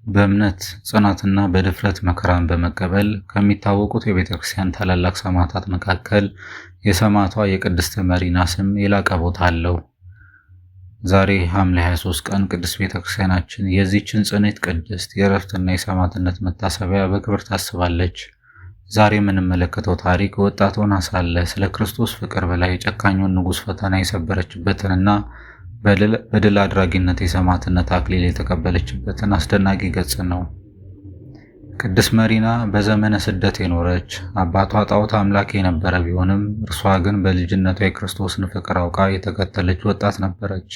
በእምነት ጽናትና በድፍረት መከራን በመቀበል ከሚታወቁት የቤተ ክርስቲያን ታላላቅ ሰማዕታት መካከል የሰማዕቷ የቅድስት መሪና ስም የላቀ ቦታ አለው። ዛሬ ሐምሌ 23 ቀን ቅድስት ቤተ ክርስቲያናችን የዚህችን ጽንዕት ቅድስት የዕረፍትና የሰማዕትነት መታሰቢያ በክብር ታስባለች። ዛሬ የምንመለከተው ታሪክ ወጣት ሆና ሳለ ስለ ክርስቶስ ፍቅር ብላ የጨካኙን ንጉሥ ፈተና የሰበረችበትንና በድል አድራጊነት የሰማዕትነት አክሊል የተቀበለችበትን አስደናቂ ገጽ ነው። ቅድስት መሪና በዘመነ ስደት የኖረች፣ አባቷ ጣዖት አምላክ የነበረ ቢሆንም እርሷ ግን በልጅነቷ የክርስቶስን ፍቅር አውቃ የተከተለች ወጣት ነበረች።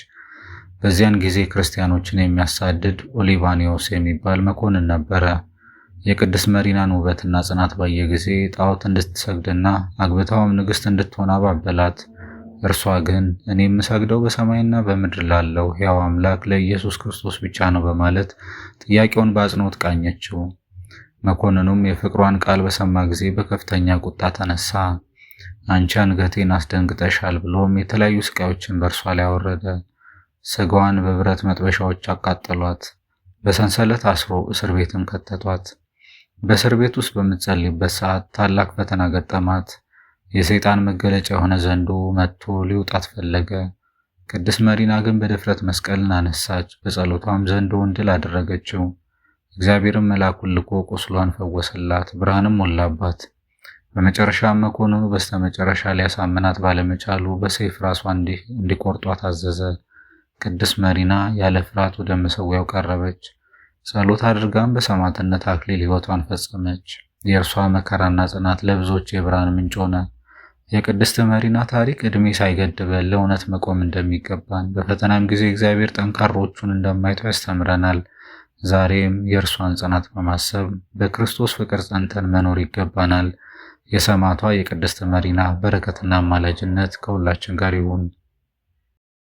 በዚያን ጊዜ ክርስቲያኖችን የሚያሳድድ ኦሊቫኒዮስ የሚባል መኮንን ነበረ። የቅድስት መሪናን ውበትና ጽናት ባየ ጊዜ ጣዖት እንድትሰግድና አግብታውም ንግሥት እንድትሆን አባበላት። እርሷ ግን እኔ የምሰግደው በሰማይና በምድር ላለው ሕያው አምላክ ለኢየሱስ ክርስቶስ ብቻ ነው በማለት ጥያቄውን በአጽንኦት ቃኘችው። መኮንኑም የፍቅሯን ቃል በሰማ ጊዜ በከፍተኛ ቁጣ ተነሳ። አንቺ አንገቴን አስደንግጠሻል ብሎም የተለያዩ ስቃዮችን በእርሷ ላይ አወረደ። ስጋዋን በብረት መጥበሻዎች አቃጠሏት። በሰንሰለት አስሮ እስር ቤትም ከተቷት። በእስር ቤት ውስጥ በምትጸልይበት ሰዓት ታላቅ ፈተና ገጠማት። የሰይጣን መገለጫ የሆነ ዘንዶ መጥቶ ሊውጣት ፈለገ። ቅድስት መሪና ግን በድፍረት መስቀልን አነሳች። በጸሎቷም ዘንዶውን ድል አደረገችው። እግዚአብሔርም መልአኩን ልኮ ቁስሏን ፈወሰላት፣ ብርሃንም ሞላባት። በመጨረሻ መኮንኑ በስተመጨረሻ ሊያሳምናት ባለመቻሉ በሰይፍ ራሷን እንዲቆርጧት አዘዘ። ቅድስት መሪና ያለ ፍርሃት ወደ መሠዊያው ቀረበች። ጸሎት አድርጋም በሰማዕትነት አክሊል ሕይወቷን ፈጸመች። የእርሷ መከራና ጽናት ለብዙዎች የብርሃን ምንጭ ሆነ። የቅድስት መሪና ታሪክ ዕድሜ ሳይገድበን ለእውነት መቆም እንደሚገባን፣ በፈተናም ጊዜ እግዚአብሔር ጠንካሮቹን እንደማይተው ያስተምረናል። ዛሬም የእርሷን ጽናት በማሰብ በክርስቶስ ፍቅር ጸንተን መኖር ይገባናል። የሰማዕቷ የቅድስት መሪና በረከትና አማላጅነት ከሁላችን ጋር ይሁን።